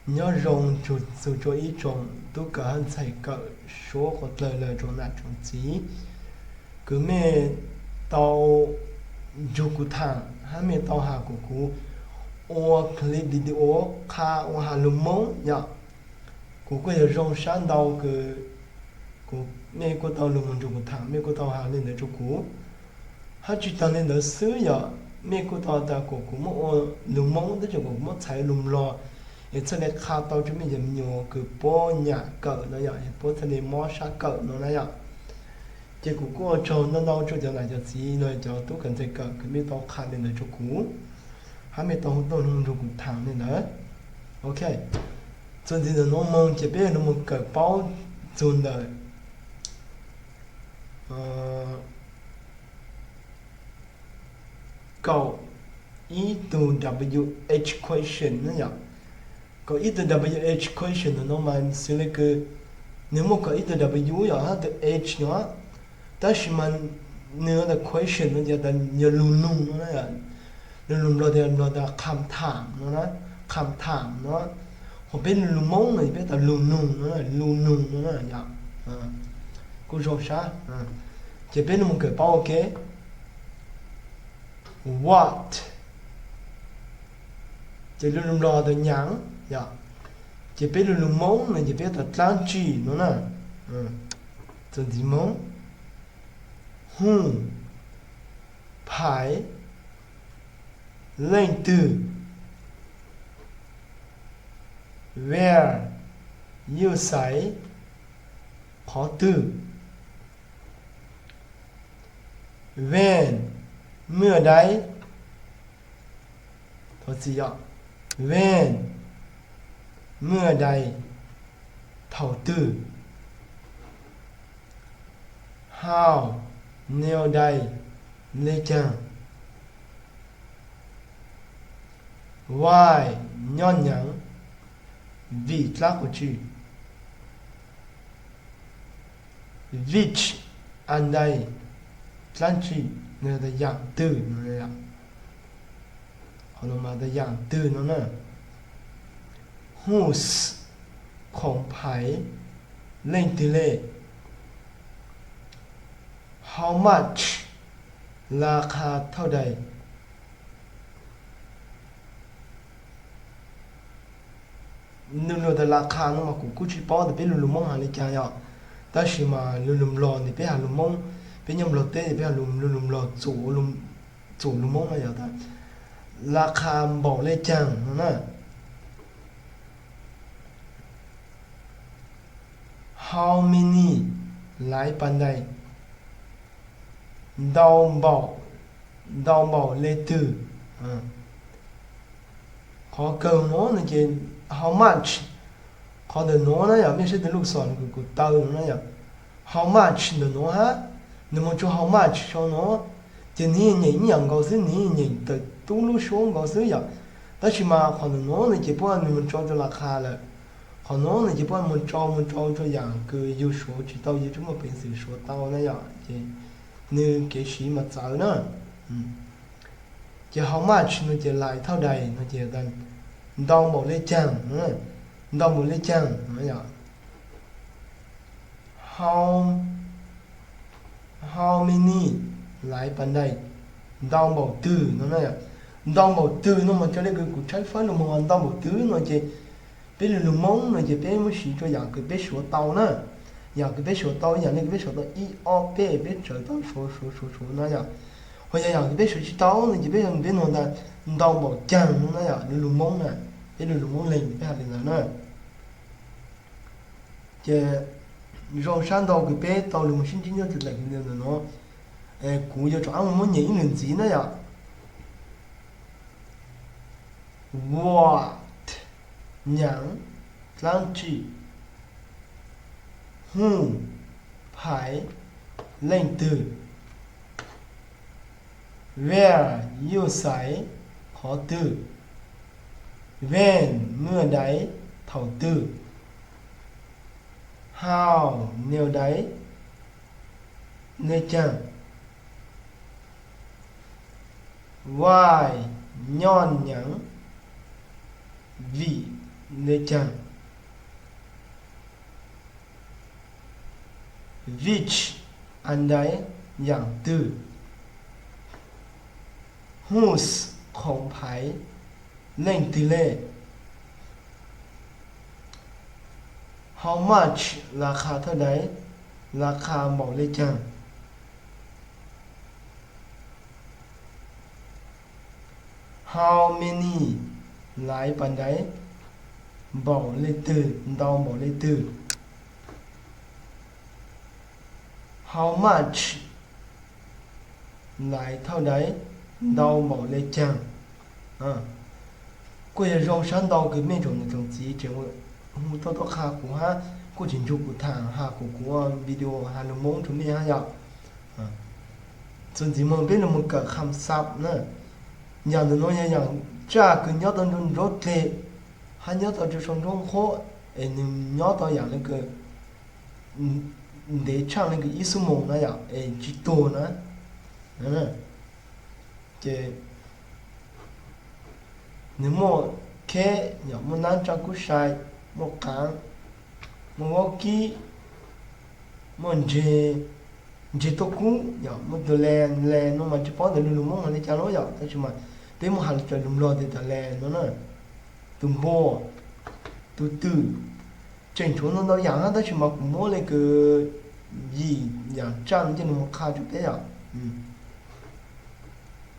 Nyob zoo txug rua ib tsoom tub kawm hab ntxhais kawm suav qhov dlawg lawm tsoom nam tsoom txiv. Kws mej tau nrug kuv thaam hab mej tau has kuas kuv ua clip video qha ua has lug Moob yom. Kuv kuj yog zoo sab ntau kws kuv, mej kuj tau lug moog nrug kuv thaam, mej kuj tau has le ntawd rua kuv. Hab tsi taag le ntawd xwb yom, mej kuj tau tas kuas kuv muab ua lug Moob tab sis kuas kuv muab txhais lug Nplog, es txhaj le qha tau rua mej cov me nyuam kws puab nyam kawm no yom, es puab txhaj le mob sab kawm no na yom. Ces kuv kuj ua tsaug ntau ntau rua cov nam cov txiv los cov tub kawm ntxhais kawm kws mej tau qha le ntawd rua kuv, hab mej tau tuaj nrug kuv thaam le ntawd. Ok, txuas ntxiv ntawm nuav moog ces peb lug moog kawm paub txug ntawm kaum ib tug W H question na yom. Kaum ib tug W H question no mas xws le kws nwg muaj kaum ib tug W yom hab tug H no, tab sis mas nwg question no ces tas yog lug nug no, lug lug Nplog tas, Nplog tas kham thaam no, kham thaam no. Ho peb lug lug Moob no peb tas lug nug no, lug nug no na yom. Kuj zoo sab. Ces peb lug moog kawm paub ua ke. What, ces lug lug Nplog tas nyaam yom. Ces peb lug lug Moob no ces peb tas dlaab tsi no na. Txuas ntxiv Moob, who, phais, leej twg, where, yuj xaiv, qhov twg, when, mwj dai, when, mwj dai, thaum twg, how, nyob dai, le caag, why, nyob nyaam, vim dlaab qhov tsi, which, andai, dlaab tsi, yaam twg no, qhov no mas yaam twg no na. Whose, khoom phais, leej twg le. How much, laa qha thauj dai. Lug lug tas laa qha no mas kuv kuj tsi paub tas peb lug lug Moob has le caag yom, tab sis mas lug lug Nplog tes peb has lug Moob, peb nyob Nplog teb peb has lug lug Nplog txuam lug Moob no yog tas laa qha npaum le caag no na. How many, laiv pas dai, ntau npaum, ntau npaum le twg. Qhov kawg nuav no ces how much, qhov ntawm nuav na yog mej saib tus lub xom kws kuv taw no na yog how much ntawm nuav hab, nws moog rua how much sau nuav, ces nwg yeej nyeem ib yaam nkaus xwb, nwg yeej nyeem tawm tub lub suab nkaus xwb yom. Tab sis mas qhov ntawm nuav no ces puab nwg moog tso rua laa qha lawm. Qhov nuav no ces puab moog tso moog tso rua yaam kws yug suav tsi tau, yug tsi muaj peev xwm suav tau na yom, ces nwg kev siv mas txawv na. Ces how much no ces laiv thauj dai no ces ntau npaum le caag, ntau npaum le caag no yom. How, how many, laiv pas dai, ntau npaum twg no na. Ntau npaum twg no mas ca le kws kuv tshaib fawb lug moog ntau npaum twg no ces peb lug lug Moob no ces peb muab siv rua yaam kws peb suav tau na. Yaam kws peb suav tau, yaam le kws peb suav tau ib ob peb, peb tsawv tau suav suav suav suav na yom. Ho yog yaam kws peb suav tsi tau no ces peb, peb nug tas ntau npaum caag no na yom, lug lug Moob na. Peb lug lug Moob Leeg peb has le ntawd na. Ces zoo sab ntau kws peb tau lug moog sib ntsib nyob rua daim video ntawm nuav. Kuv yuav tsum muab nyeem ib lwm ntxiv na yom. What, nyaam, dlaab tsi. Who, phais, leej twg. Where, yuj xaiv, qhov twg. When, mwj dai, thaum twg. How, nyob dai, le caag. Why, nyob nyaam, vim, le caag. Which, a ntais, yaam twg. Whose, qhoom phais, leej twg le. How much, laj qha thawj dais, laj qha npaum le caag. How many, laiv pas dais, npaum le twg, ntau npaum le twg. How much, laiv thawj dais, ntau npaum le caag. Kuj yog zoo sab ntau kws mej tsoom niam tsoom txiv tseem hu tuaj tuaj qha kuv hab kuj tseem nrug kuv tham has kuv kuv video has lug Moob rua mej hab yom. Txuas ntxiv moog peb lug moog kawm kham xab na. Yaam ntawm nuav yog yaam tsaj kws nyob tau nruab dlej hab nyob tau rua sau nruab qhuab, es nwg nyob tau yaam le kws ntev tshaaj le kws ib xuab moos na yom, es tsi tuag na. Ces nwg muaj kheb yom, muaj naab tsaaj kub sai, muaj qaav, muaj vaub kib, muaj ntseg, ntseg tuab kub yom, muaj tug le, le nuav mas tsi paub tas lug lug Moob has le caag lawm yom, tab sis mas peb muab has le caag lug Nplog tias tas le nuav na, tug npua, tug twm, tseem tshuav ntau ntau yaam hab tab sis mas kuv muab le kws yim yaam tsaj nuav coj lug moog qha rua peb yom.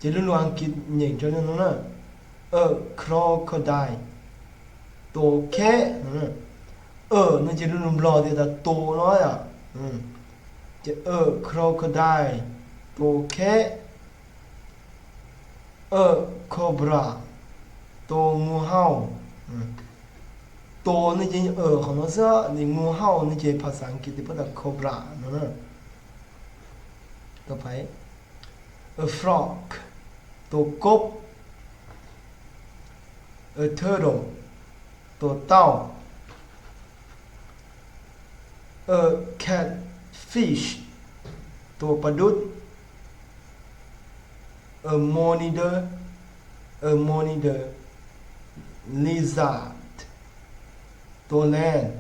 Ces lug lug Askiv nyeem rua le nuav na, a crocodile, tua kheb. A nuav ces lug lug Nplog tias tas tua no yom. Ces a crocodile, tua kheb. A cobra, tua ngu hauj. Tua no ces a qhov no xwb, ngu hauj no ces phas xas Askiv tes puab tas cobra no na. A frog, tua kob. A turtle, tua tauj. A catfish, tua pas dub. A monitor, a monitor, lizard, tua leej.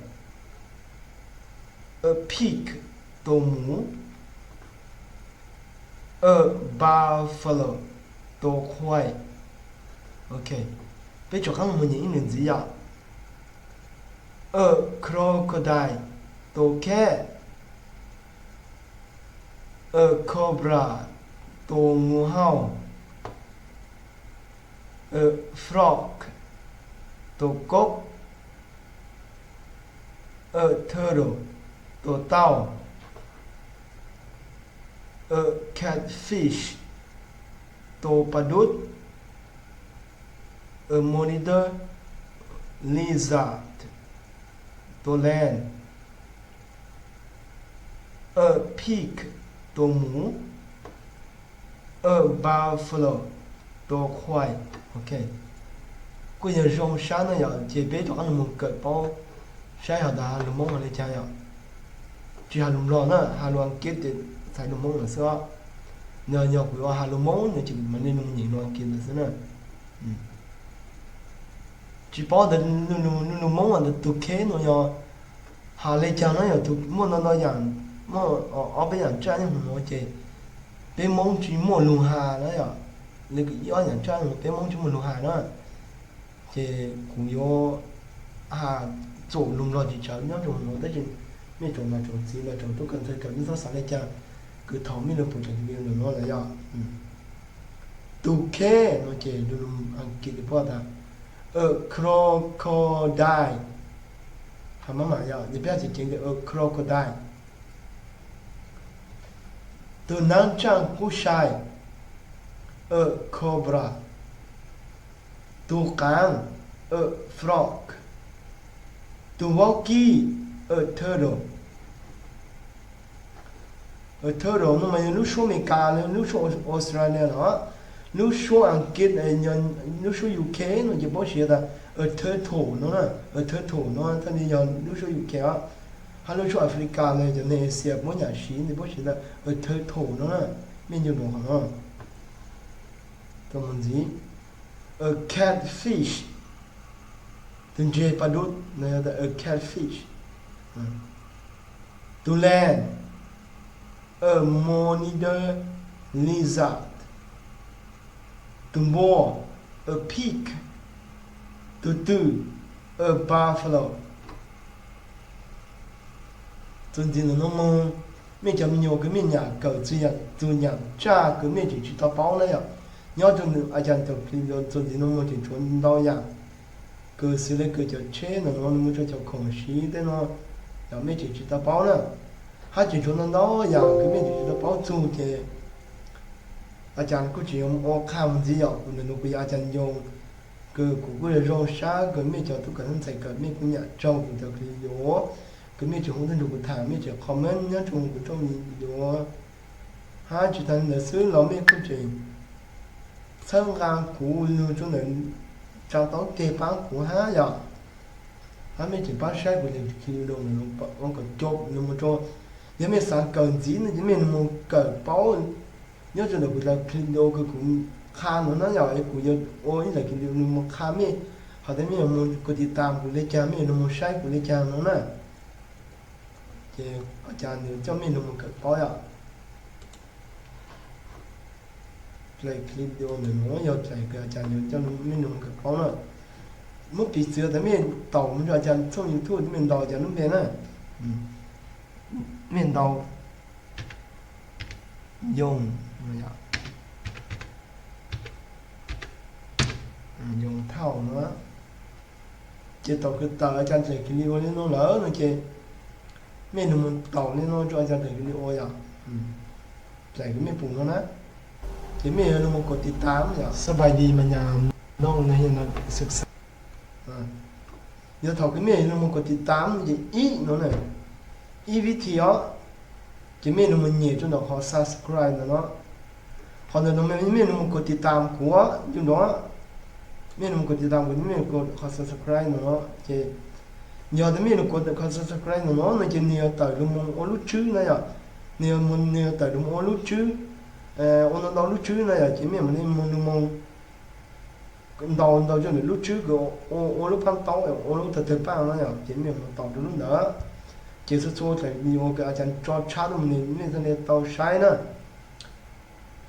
A pig, tua mum. A buffalo, tua qhuaij. Ok, peb rov qaab moog nyeem ib lwm ntxiv yom. A crocodile, tua kheb. A cobra, tua ngu hauj. A frog, tua kob. A turtle, tua tauj. A catfish, tua pas dub. A monitor lizard, tua leej. A pig, tua mum. A buffalo, tua qhuaij. Ok, kuj yog zoo sab no yom, ces peb rov qab lug moog kawm paub saib has tas has lug Moob has le caag yom. Tsi has lug Nplog na, has lug Askiv tes txhais lug Moob lawm xwb. Nws yog kuv yuav has lug Moob no ces mam le lug nyeem lug Askiv lawm xwb na. Tsi paub tas lug lug Moob tas tus kheb no yog has le caag na yom, muaj ntau ntau yaam, muaj ob peb yaam tsaj nyob huv nuav ces peb Moob tsi muaj lug has na yom, le kws ib ob yaam tsaj nuav peb Moob tsi muaj lug has na. Ces kuv yuav has txuam lug Nplog tsis tsawv nyob rua huv nuav tab sis mej tsoom niam tsoom txiv los tsoom tub kawm ntxawg tsoom tub txhob xav le caag kws thaum mej lug pum tsoom video nuav lawm yom. Tus kheb no ces lug lug Askiv tes puab tas a crocodile. Has mab mam yom, ces peb has tseem ceev tias a crocodile. Tus naab tsaaj kub sai, a cobra. Tus qaav, a frog. Tus vaub kib, a turtle. A turtle no mas yog lub suab Amelikas los lub suab Australia los, lub suab Askiv, lub suab U K no ces paub siv tas a turtle no na, a turtle no thiaj li yog lub suab U K os. Hab lub suab Africa los cov neeg Asia muab nyam siv ces paub siv tas a turtle no na, mej nco ntsoov qhov no. Tau mus ntxiv, a catfish. Tus ntses pas dub no yog tias a catfish. Tus len, a monitor lizard. Tus npua, a pig. Tus twm, a buffalo. Txuas ntxiv ntawm no mus, mej cov me nyuam kws mej nyam kawm txug yaam tsaj kws mej tseem tsis tau paub na yom. Nyob rua a cas tau clip txuas ntxiv no mus tseem tshuav ntau yaam kws xws le kws cov tsheb ntawm no nws muaj rua cov khoom siv tej no, yog mej tseem tsis tau paub na, hab tseem tshuav ntau ntau yaam kws mej tseem tsis tau paub txug ces a cas kuj tseem yuav ua qha mus ntxiv yom. Kuv ntawm no kuv yog a cas Nyoog, kws kuv kuj zoo sab kws mej cov tub kawm ntxhais kawm mej kuj nyam raug kuv cov clip video, kws mej tseem hu tuaj nrug kuv tham, mej tseem comment nyob rua kuv rooj video, hab tsis tas li ntawd xwb los mej kuj tseem txhawb nqa kuv lug rua ntawm tsaa taub teg paab kuv hab yom. Hab mej tseem paab saib kuv clip video ua kom coob lug mus rua, yog mej xaav kawm ntxiv no ces mej lug mus kawm paub nyob rua ntawm kuv clip video kws kuv qha no na yom, es kuv yuav ua ib clip video lug mus qha mej, hos tas mej yuav mus kov tiv tam kuv le caag, mej lug mus saib kuv le caag no na. Ces a cas nws coj mej lug mus kawm paub yom. Clip video ntawm no yog clip kws a cas nws coj mej lug mus kawm paub na. Muab piv txwv tas mej taum mus rua a cas txhooj YouTube mej ntaus a cas lub npe na, mej ntaus Yoog, Yoog Thauj no, ces thaum kws tawm a cas clip video li no lawm no ces mej lug mus taum li no rua a cas clip video yom. Clip kws mej pum no na, ces mej yuav lug mus kov tiv tam yom. Xab pais di mas nyam noo na, xwm xab. Yog thaum kws mej lug mus kov tiv tam ces ib no na, ib vib thi os, ces mej lug mus nyem rua ntawm qhov subscribe ntawm no. Qhov ntawm no mej lug mus kov tiv tam kuv, yug nrov, mej lug mus kov tiv tam kuv, mej lug kov qhov subscribe ntawm no ces, yog tas mej lug kov qhov subscribe ntawm no no ces nws yuav tawm lug mus ua lub tswb na yom. Nws yuav, nws yuav tawm lug mus ua lub tswb, ua ntau ntau lub tswb na yom, ces mej mam li mus lug mus ntaus ntaus rua ntawm lub tswb kws ua lub phaab taub, ua lub tawg tawg paaj no yom, ces mej mus taus rua lub ntawd. Ces txhua txhua clip video kws a cas tso tshab tuaj mus no mej txhaj le tau saib na.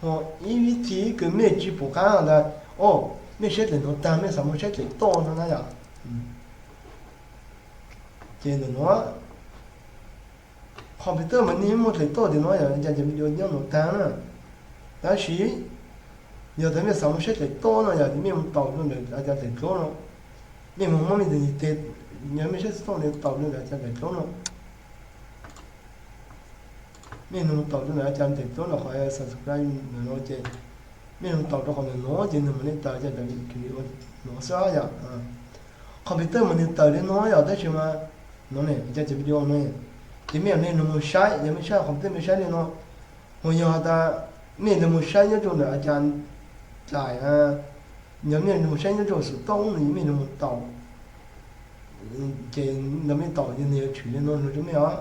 Ho ib vib thi kws mej tsi pum qab tas, o, mej saib clip no taag mej xaav mus saib clip toj no na yom. Ces ntawm no computer mas nws muaj clip toj tim no yom, a cas clip video nyob no taag na. Tab sis yog tas mej xaav mus saib clip toj no yom, mej mus taus rua ntawm a cas clip dlub no, mej mus muab mej tus ntiv tes, yog mej saib tsis tau no taus rua ntawm a cas clip dlub no. Mej lug taus rua ntawm a cas clip dlub no qhov subscribe ntawm no ces mej lug taus rua qhov ntawm no ces nws mam li tawm a cas clip no xwb yom. Computer mas nws tawm li no yom, tab sis mas no ne a cas clip video no ces mej mam li lug mus saib, yog mej saib computer mej saib li no, ho yog tas mej lug mus saib nyob rua ntawm a cas dlaim, yog mej lug mus saib nyob rua xov tooj no mej lug mus taus, ces ntawm mej taus ces nws yuav tshwm li no lug rua mej os.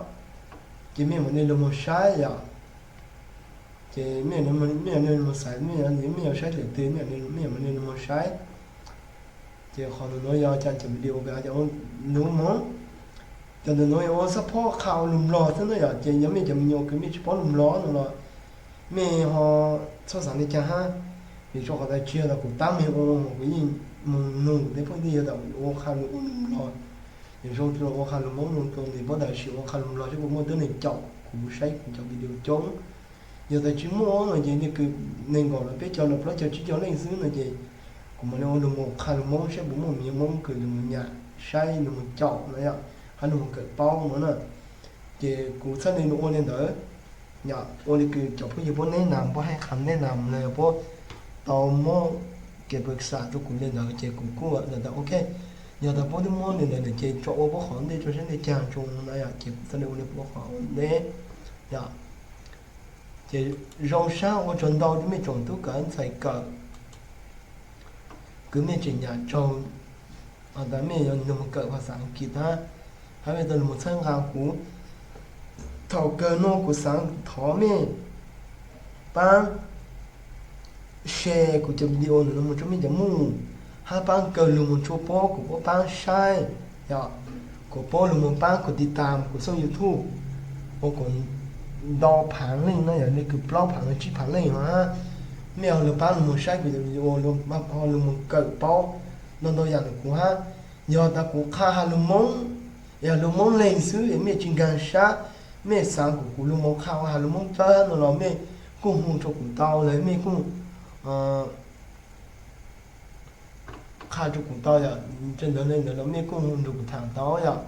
Ces mej mam li lug mus saib yom. Ces mej, mej mam li lug xaiv, mej, mej yuav saib daim twg mej, mej mam li lug mus saib. Ces qhov ntawm no yog a cas cov video kws a cas ua lug moog, cov ntawm no yog ua xab phob qha ua lug mlog xwb na yom. Ces yog mej cov me nyuam kws mej tsis paub lug mlog no los mej ho txhob xav li cas hab, vim rua qhov tas tsi yog tas kuv tab meeg ua, kuv yeej moog nug tej phooj ywg tas ua qha lug ua lug mlog, es zoo rua ua qha lug Moob zoo rua nws paub tas sis ua qha lug mlog saib puas muaj tuab neeg caum kuv saib kuv cov video coob. Yog tas tsis muaj no ces nej kws neeg nkaum los peb caug los plaub caug tsib caug leej xwb no ces kuv mam li ua lug mus qha lug Moob saib puas muaj me nyuam Moob kws lug mus nyam saib lug mus caum no yom, hab lug mus kawm paub no na. Ces kuv txhaj le lug ua li ntawd, ua li kws cov phooj ywg puab neb nam puab hais qha neb nam los puab tau muab kev pw xam rua kuv li ntawd ces kuv kuj lawm tas ok, yog tas puab twb muab li ntawd lawm ces tso ua puab qhov ntej tso saib li caag tso no na yom, ces kuv txhaj le ua li puab qhov ntej yom. Ces zoo sab ua tsaug ntau rua mej tsoom tub kawm ntxhais kawm kws mej tseem nyam raug, has tas mej yuav lug mus kawm phas xas Askiv hab, hab mej tau lug mus txhawb nqa kuv. Thaum kawg no kuv xaav thov mej pab share kuv cov video ntawm no mus rua mej cov mooj, hab paab kawg lug moog tshua paub kuas puab paab saib, yog kuas puab lug moog paab kuas tiv tam kuas txuj YouTube, ua kuas ntau phaav leej no yog le kws plaub phaav los tsib phaav leej no hab. Mej ho lug paab lug moog saib kuas, ho lug moog kawm paub ntau ntau yaam ntawm kuv hab. Yog tas kuv qha has lug Moob, yog lug Moob leeg xwb es mej tsi nkaag sab, mej xaav kuas kuv lug moog qha has lug Moob tawv no los mej kuj hu rua kuv tau, los mej kuj qha rua kuv tau yom. Ntawd le ntawd los mej kuj hu nrug kuv thaam tau yom.